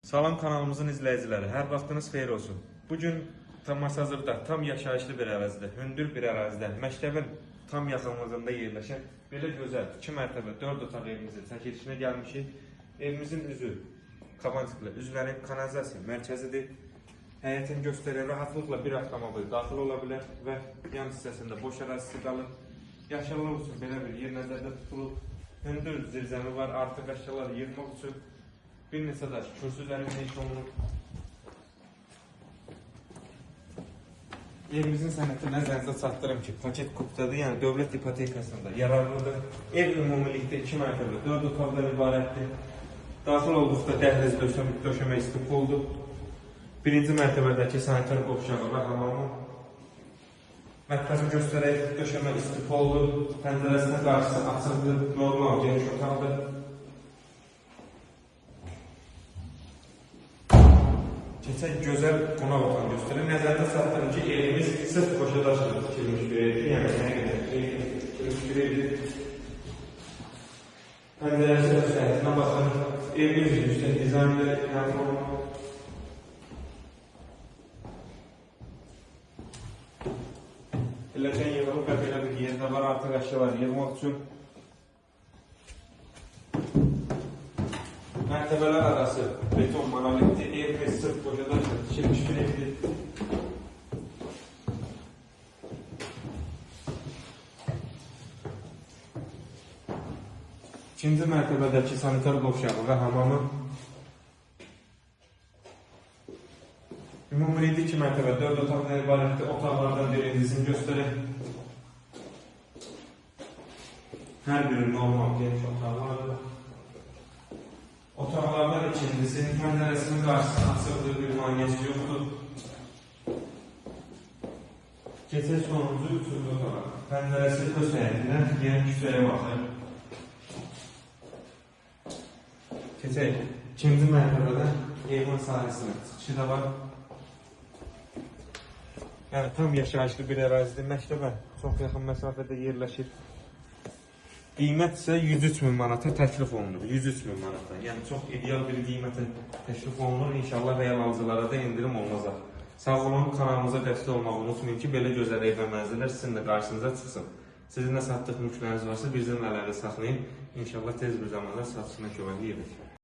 Salam kanalımızın izləyiciləri, hər vaxtınız xeyir olsun. Bugün tam Masazırda, tam yaşayışlı bir ərazidə, hündür bir ərazidə, məktəbin tam yaxınlığında yerləşən belə gözəl 2 mərtəbə 4 otaq evimizin çəkilişinə gəlmişik. Evimizin üzü Kaban tipli üzlənib, kanalizasiya mərkəzidir. Həyətin göstərir, rahatlıqla bir avtomobil daxil ola bilər və yan hissəsində boş ərazisi qalır. Yaşlılar üçün belə bir yer nəzərdə tutulub. Hündür zirzəmi var, artıq əşyalar yığmaq üçün bir neçə daş kürsü üzərində iş olunub. Evimizin sənəti nəzərinizə çatdırım ki, paket kupdadır, yəni dövlət ipotekasında yararlıdır. Ev ümumilikdə 2 mərtəbə 4 otaqdan ibarətdir. Daxil olduqda dəhliz döşəmə istipoldur. Birinci mərtəbədəki sanitar qovşağı və hamamı. Mətbəxi göstərək, döşəmə istipoldur. Pəncərəsinin qarşısı açıqdır, normal geniş otaqdır. Keçək gözəl qonaq otağını göstərir. Nəzərdə çatdırım ki, evimiz sırf qoşa daşla tikilmiş bir evdir. Yəni, həqiqətən tikilmiş bir evdir. Pəncərəsi öz həyətinə baxın. Evimiz yüksək dizayndır, yəni pilləkən yığılıb və belə bir yerdə var, artıq əşyalar yığmaq üçün. Mərtəbələr arası beton monolitdir. Evimiz sırf qoca daşla tikilmiş bir evdir. İkinci mərtəbədəki sanitar qovşağı və hamamı. Ümumilikdə 2 mərtəbə 4 otaqdan ibarətdir. Otaqlardan birincisini göstərək. Hər biri normal geniş otaqlardır. Otaqlardan ikincisinin pəncərəsinin qarşısı açıqdır, bir maneəsi yoxdur. Keçək sonuncu, üçüncü otağa. Pəncərəsi öz həyətinə, yəni küçəyə baxır. Keçək ikinci mərtəbədə eyvan sahəsinə çıxışı da var. Yəni tam yaşayışlı bir ərazidir. Məktəbə çox yaxın məsafədə yerləşir. Qiymət isə 103 min manata təklif olunur. 103 min manata. Yəni çox ideal bir qiymətə təklif olunur. İnşallah real alıcılara da endirim olunacaq. Sağ olun, kanalımıza dəstək olmağı unutmayın ki, belə gözəl ev və mənzillər sizin də qarşınıza çıxsın. Sizin də satdıq mülkləriniz varsa bizimlə əlaqə saxlayın. İnşallah tez bir zamanda satışına köməklik edək.